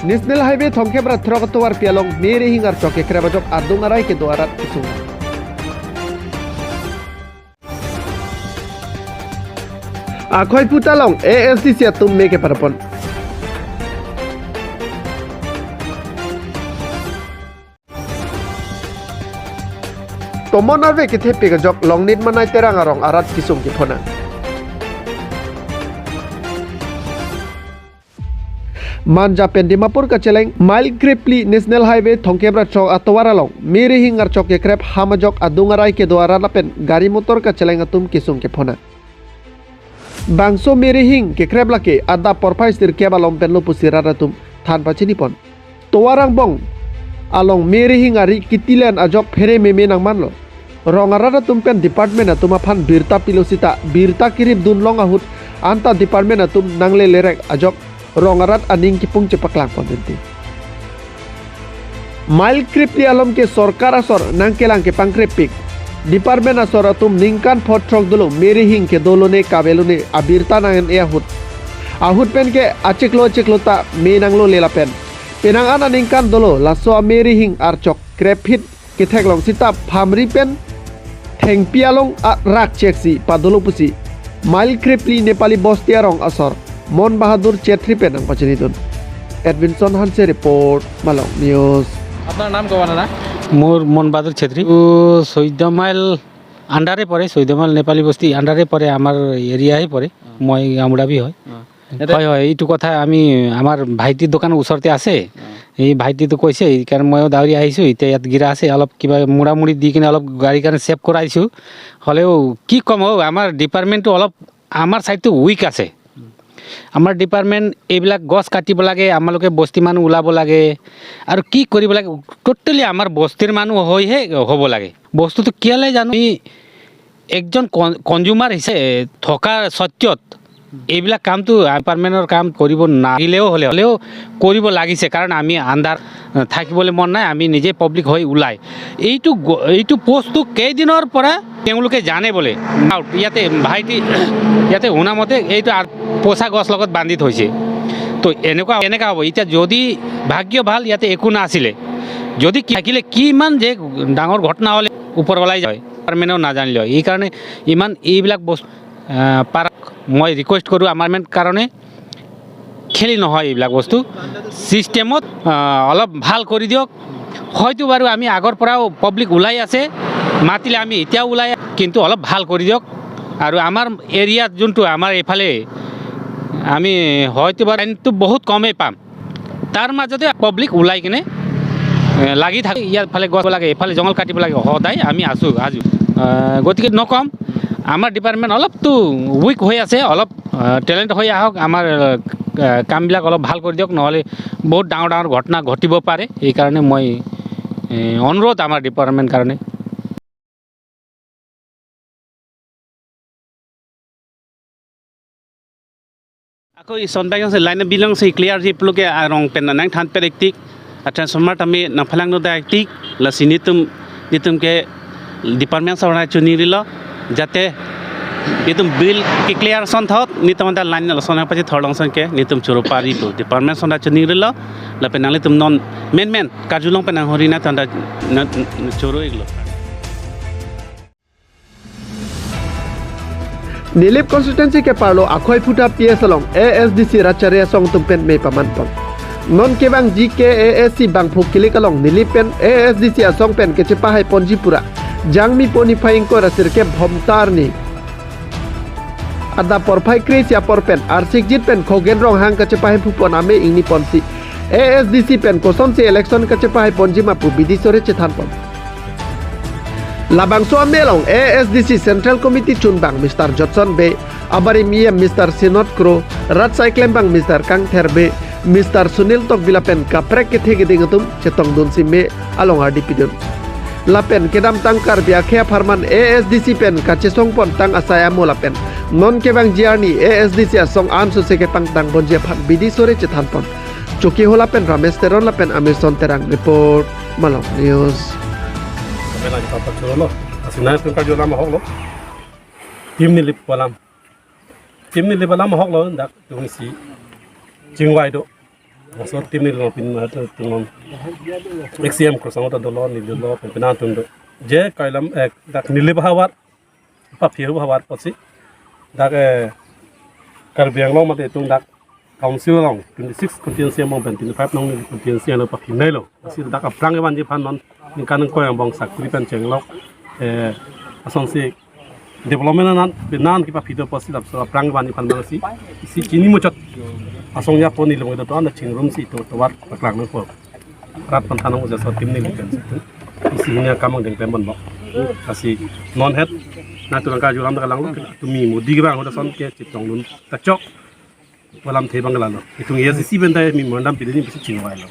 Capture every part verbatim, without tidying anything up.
National Highway thomkep ra throk atovarpi along me rihing archok kekrep ajok adung arai kedo arat kesung. Akhoiphut along A S D C atum me keparpon. Tomon arve kethepik ajok Longnit Manai Terang arong arat kesung kephonang. Manja pen Dimapur kacheleng mile krephli National Highway thomkep ra throk atovar along me rihing archok kekrep ham ajok adung arai kedo arat lapen gari motor kacheleng atum kesung kephonang. Bangso me rihing kekrep lake adap porphai sirkep along penlo pusi rat atum than pachinipon. Tovar angbong along me rihing ari kitilen ajok phere meme nangmanlo. Rong arat atum pen department atum aphan birta pilo sita birta kirip dunlong ahut anta department atum nangle lerek ajok rong arat aning kipung chepaklangpon tenti. Mile krephli along ke sorkar asor nangkelang kepangkrepik. Department asor atum ningkan pho throk dolo me rihing kedolone kavelone abirta nang-en-e ahut. Ahut pen ke achiklo achiklo ta me nanglo le lapen. Penang an aningkan dolo laso ame rihing archok krephit ketheklong sita phamri pen thengpi along arak cheksi padolo pusi mile krephli Nepali Bosti arong asor Mon Bahadur Chetri pen nangpachinidun. Edwinson Hanse report, Malong News. আপনার নাম কব দাদা? মোর মন বাহাদুর ছেত্রী। ও চৈধ্য মাইল আন্ডারে পড়ে, চৈধ্য মাইল নেপালি বস্তি আন্ডারে পড়ে, আমার এরিয়াই পড়ে। মই গামবুঢ়াবি হয়। এটা হয় হয়, এইটো কথা আমি আমাৰ ভাইটিৰ দোকানৰ ওচৰতে আছে। এই ভাইটিটো কৈছে, এইকাৰণে ময়ো দাউৰি আহিছোঁ। এতিয়া ইয়াত গিৰা আছে, অলপ কিবা মুড়ামুড়ি দি কিনে অলপ গাড়ীৰ কাৰণে ছেভ কৰাইছোঁ। হ'লেও কি ক'ম, অ' আমাৰ ডিপাৰ্টমেণ্টটো অলপ আমাৰ ছাইডটো উইক আছে। আমাৰ ডিপাৰ্টমেণ্ট এইবিলাক গছ কাটিব লাগে, আমালোকে বস্তি মানুহ ওলাব লাগে আৰু কি কৰিব লাগে, ট'টেলি আমাৰ বস্তিৰ মানুহ হৈহে হ'ব লাগে। বস্তুটো কিয়লে জানো, আমি একজন কন- কনজিউমাৰ হিচাপে থকা স্বত্বত এইবিলাক কামটো ডিপাৰ্টমেণ্টৰ কাম কৰিব নাহিলেও হ'লে হ'লেও কৰিব লাগিছে, কাৰণ আমি আন্ধাৰ থাকিবলৈ মন নাই, আমি নিজে পাব্লিক হৈ ওলাই এইটো গ- এইটো পোষ্টটো কেইদিনৰ পৰা তেওঁলোকে জানে বোলে। ইয়াতে ভাইটি ইয়াতে শুনা মতে এইটো আৰু পচা গছ লগত বান্ধি থৈছে। তো এনেকুৱা এনেকুৱা হ'ব, এতিয়া যদি ভাগ্য ভাল ইয়াতে একো নাছিলে, যদি কি থাকিলে কিমান যে ডাঙৰ ঘটনা হ'লে ওপৰৱালাই যায়, ডিপাৰ্টমেণ্টেও নাজানিলে হয়। এইকাৰণে ইমান এইবিলাক বস্তু আহ, পাৰক মই ৰিকুৱেষ্ট কৰোঁ, আমাৰ মেন কাৰণে খেলি নহয় এইবিলাক বস্তু। ছিষ্টেমত আহ, অলপ ভাল কৰি দিয়ক। হয়তো বাৰু আমি আগৰ পৰাও পাব্লিক ওলাই আছে, মাতিলে আমি এতিয়াও ওলাই, কিন্তু অলপ ভাল কৰি দিয়ক। আৰু আমাৰ এৰিয়াত যোনটো আমাৰ এইফালে আমি হয়তো বাৰু লাইনটো বহুত কমেই পাম, তাৰ মাজতে পাব্লিক ওলাই কিনে এ, লাগি থাকে। ইয়াৰ ফালে গছ লাগে, এইফালে জংঘল কাটিব লাগে, সদায় আমি আছোঁ আজো। আহ, গতিকে নকম, আমাৰ ডিপাৰ্টমেণ্ট অলপতো উইক হৈ আছে, অলপ টেলেণ্ট হৈ আহক, আমাৰ আহ, কামবিলাক অলপ ভাল কৰি দিয়ক, নহ'লে বহুত ডাঙৰ ডাঙৰ ঘটনা ঘটিব পাৰে। এইকাৰণে মই এ, অনুৰোধ আমাৰ ডিপাৰ্টমেণ্ট কাৰণে। Ako ison bang si line bilang si clear si pulo ke arong pen nang than per ektik, a transformer tame nang phalang no da ektik, lasi netum netum ke department sa wana chuning rilo, jate netum bill ke clear son thot, netum da line lo son pachi thorlong son ke netum choro pari pu department son da chuning rilo, lapen nanglitum non men men karjulong pen nang hori na thanda choro iglo. Nilip constituency keparlo Akhoiphut a P S along A S D C rachari asong atum pen me pamanpon. Non kevangji K A A C bangphu kilik along Nilip pen A S D C asong pen kechepahai ponji pura Jangmi po niphai ingkoi ra sirkep Bhomta arni adap porphai kre-isi apor pen arsikjit pen Khogen Ronghang kachepahai phupon ame ingni ponsi A S D C pen kosonsi election kachepahai ponji ma pu bidi sore chethanpon. Labangso ame along A S D C Central Committee chunbang Mister Jotson Bey, abarim E M Mister Sinot Kro, rat saiklembang Mister Kangther Bey, Mister Sunil Tokbi lapen kaprek kethe keding atum chetongdunsi me along ardi pidun. Lapen kedamtang Karbi akhei apharman A S D C pen kachesongpon tang asai amo lapen non kevangji arni A S D C asong ansose kepangtang ponji aphan bidi sore chethanpon. Chokihola pen Ramesh Teron lapen Amirson Terang report, Malong News. Pela kita pachulo lo. Asina pun kajo lama hok lo. Tim Nilip alam. Tim Nilip alam hok lo dak tungsi. Chingwai do. Laso ateam neli along pin ma tum non. Ex-C M Khorsang ta dolo, neli dolo, pin pin atum do. Je kailam, eh, dak Nilip ahavar, paphi ahavar apotsi dak, eh, Karbi Anglong mate itum dak council along twenty-six constituency angbong pen twenty-five nong constituency along paphi nelo. Lasi dak aphrang kevanji aphan non ningkan ingkoi angbong sakri pen chenglok, eh, asonsi development anan, penan kepaphi do apotsi laso aphrang kevanji aphan bang si, isi chini muchot asong ya pon ilung do anda chingrum si itum tovar paklang nangpo. Rat aphan thanang uja so ateam neli pen si itum isi hini akam angdeng klem ponbom. Lasi non het nangtum nangkarjulam dak langlo, tumi Modi kevang hoda ason kechetongdun ta chok. Alamthe abang lalo. Itum A S D C pen ta memorandum pidini pisi chingvailo.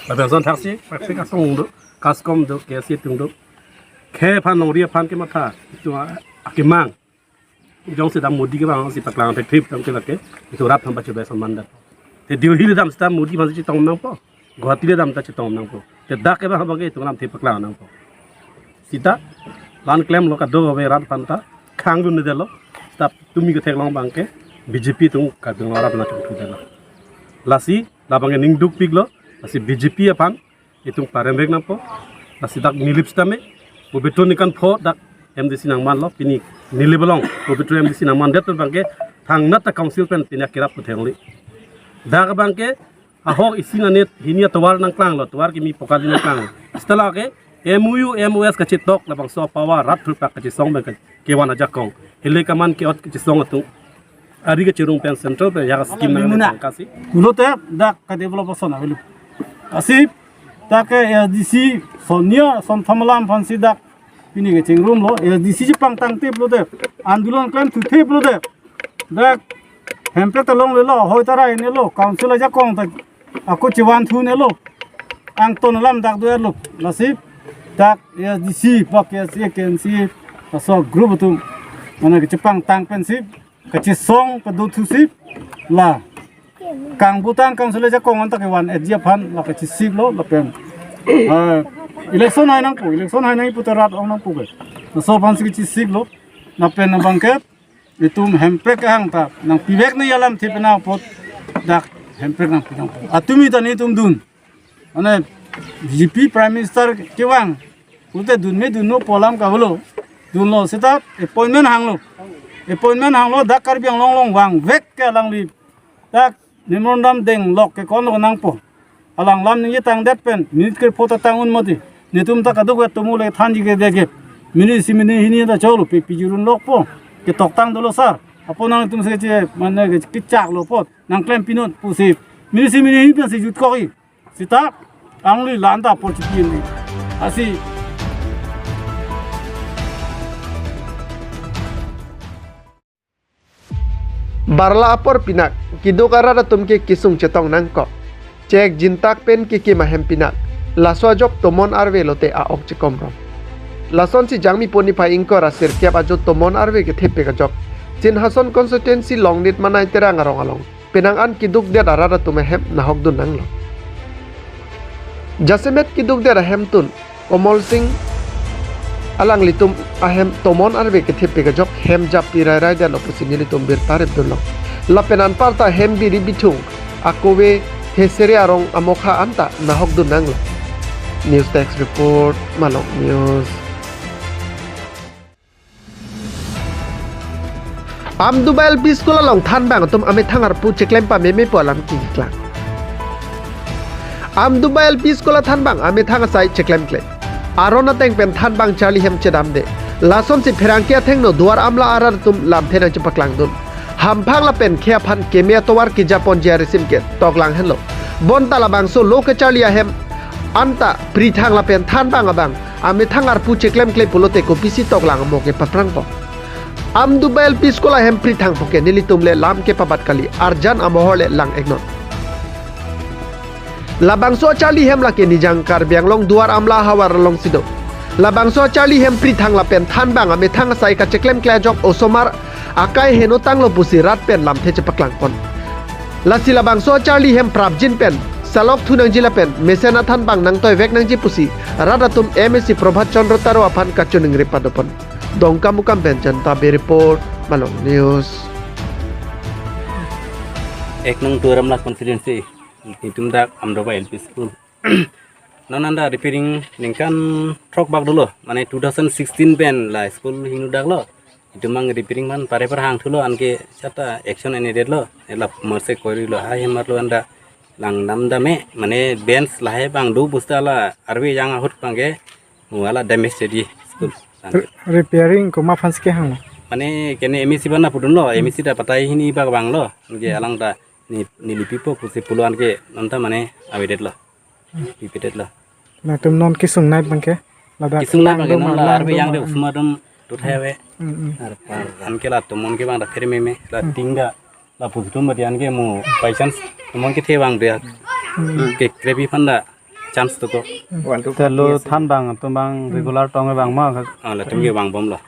Lapen ason thaksi, praktik asong do, kaskom do, K S A atum do. Khei aphan, longri aphan kematha, itum a-, akemang. Jongsi dam Modi kevang si paklang thekthe atum ke lake, itum rat aphan pachobai ason mandat. Te Delhi le dam seta Modi aphan chetong nangpo. Guwahati le dam ta chetong nangpo. Te dak ke abang abang ke itum alamthe paklang nangpo. Seta la-an klemlo, kadokave rat aphan ta khangdundelo. Seta tumi ketheklong abang ke B J P atum Karbi Anglong arat nangchongthudelo. Lasi labang ke ning dukpiklo. Lasi B J P aphan itum paremvek nangpo. Lasi dak Nilip sitame, Pabitra ningkan pho dak M D C nangmanlo, pini Nilip along Pabitra M D C nangmandet abang ke thangnat ta council pen pini kerap pu thengli. Dak abang ke ahok isi nangnet hini atovar nangklanglo, tovar kimi pokali nangklanglo. Seta lake M O U, M O S kachetok labangso power rat thurpak kachesong abang ke, kevan ajakong. Hile kaman ke-ot kachesong atum. Ari kacherung pen central pen ya scheme nang muna kasi. Pulote dak ka develop ason avelo. Asi dak ke A S D C sonia son thamalam aphansi dak pini kachingrumlo, A S D C chepangtangte pulote, andolon klemthuthe pulote. Dak hemprek ta longlelo, hoi ta rainelo, council ajakong ta ako chevanthunelo. Angton alam dak do-etlo. Lasi dak A S D C, bak A S A, K N C, laso group atum mane kachepangtang pensi kachesong padothusi la kangbutang council ajakong anta kevan-etji aphan la kachesiklo lapen, eh, election hai nangpo, election hai nangji puta rat ong nangpo ke. Laso aphansi kachesiklo lapen abang ke itum hemprek ahang ta nangpivek nangji alamthe penang apot dak hemprek nangpinangpo. Atumi ta netum dun. Mane B J P Prime Minister kevang pulote dun me dunno pu alam kavelo. Dunlo seta appointment hanglo. Appointment hanglo, dak Karbi Anglong along vangvek ke alangli dak memorandum denglok ke konlo nangpo. Alang lam ningje tangdet pen minute ke pho ta tang-un mati. Netum ta kadokave atomo le thanji ke degep. Minute isi minute hini ta cholo pe pijurunlokpo. Ketoktang dolo sar. Apot nangtum se che mane ke kechaklo apot nangklem pinot pusi. Minute isi minute hini pensi jutkokji. Seta alangli la-an ta apor chipinri. Asi. Barla apor pinak, kiduk arat atum ke kesung chetong nangkok. Chek jintak pen kekim ahem pinak. Laso ajok tomon arve lote a-ok chekomrong. Lasonsi Jangmi pon niphai ingkoi ra sirkep ajo tomon arve kethepi ajok Chinhason constituency Longnit Manai Terang arong along penang an kidukdet arat atum ahem nahokdun nanglo. Jasemet kidukdet ahemtun Komol Sing alanglitum ahem tomon arve kethepi ajok hem japi rairaidetlo pusi nelitum birta ripdunlo. Lapen anparta hem biri bithung akove thesere arong amokha anta nahokdun nanglo. News Desk Report, Malong News. Amduba L P School along thanbang atum amethang arpu cheklem pameme pu alam keklang. Amduba L P School athanbang amethang asai cheklemkle. Aron ateng pen thanbang charli hem chedamde. Lasonsi pherangke athengno Duar Amla arat atum lamthe nangchepaklangdun. Hamphang lapen khei aphan keme atovar kejaponji arisim ke toklang henlo. Bonta labangso lo kacharli ahem anta prithang lapen thanbang abang amethang arpu cheklemkle pulote kopisi toklang amo ke paprangpo. Amduba L P School ahem prithangpo ke nelitum le lam kepabat kali, arjan amohor le lang-iknon. Labangso acharli hem lake Nijang Karbi Anglong Duar Amla ahavar alongsi do. Labangso acharli hem prithang lapen thanbang amethang asai kacheklemkle ajok osomar akai henotanglo pusi rat pen lamthe chepaklangpon. Lasi labangso acharli hem prapjin pen salok thunangji lapen mesen athanbang nangtoivek nangji pusi rat atum M A C Prabhat Chandra Taro aphan kachiningri padopon. Dongkamukam pen Janta Be Report, Malong News. Ek nong Duar Amla constituency Itum dak Amdobang L P School. Non anta repairing ningkan throk bak dolo, mane two thousand sixteen pen la school hingno dak lo. Itum mang repairing man pare par hang thulo, anke seta action ene det lo. Ela merse kori lo, ha hemar lo anta langdam dame, mane bench lahai bang do busta la arve yang ahut bang ke mu ala damage jadi school. Re- repairing komat aphan si kehang lo? Mane kene M A C bana pudun lo, M A C ta patai hini bak bang lo. Anke alang ta ne, neli pipo pusi pulo anke non ta mane avedet lo. Pipedet lo. Nangtum non kesung nai bang ke? Ladak kesung nai bang ke lang non do la lang arve do yang de ma- usma dum tut hai ave. Hmm, hmm. Anke latum non ke bang ta phere meme. La ting ta la putum badi anke mu by chance tum non kethe bang dia. Hmm. Ke krepi aphan ta chance to ko. One, two, three, lo yes. Than bang atum bang regular tong bang ma. Ah, latum ke bang bom lo.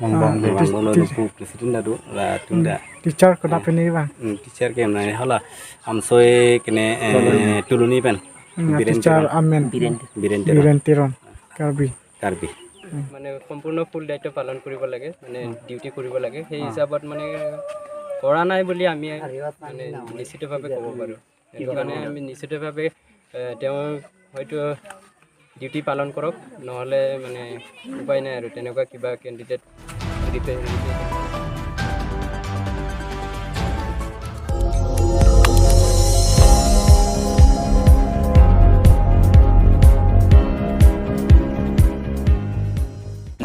Bang bom. Ah, bang bom lo ti- latum president ta do, latum ta. Teacher kodak pini bang? Hmm, teacher ke nai hala Amsoi kene, eh, Tuluni. Tuluni pen. Hmm, Biren teacher Teron. Amen. Biren. Biren Teron. Biren Teron, Karbi. Karbi. মানে সম্পূৰ্ণ ফুল দায়িত্ব পালন কৰিব লাগে, মানে ডিউটি কৰিব লাগে। সেই হিচাপত মানে কৰা নাই বুলি আমি মানে নিশ্চিতভাৱে ক'ব পাৰোঁ। সেইটো কাৰণে আমি নিশ্চিতভাৱে, এ, তেওঁ হয়তো ডিউটি পালন কৰক, নহ'লে মানে উপায় নাই আৰু, তেনেকুৱা কিবা candidate repay-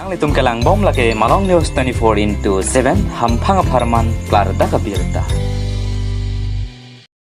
Nanglitum kelang bom lake Malong News twenty-four into seven, hamphang apharman klardak abirta.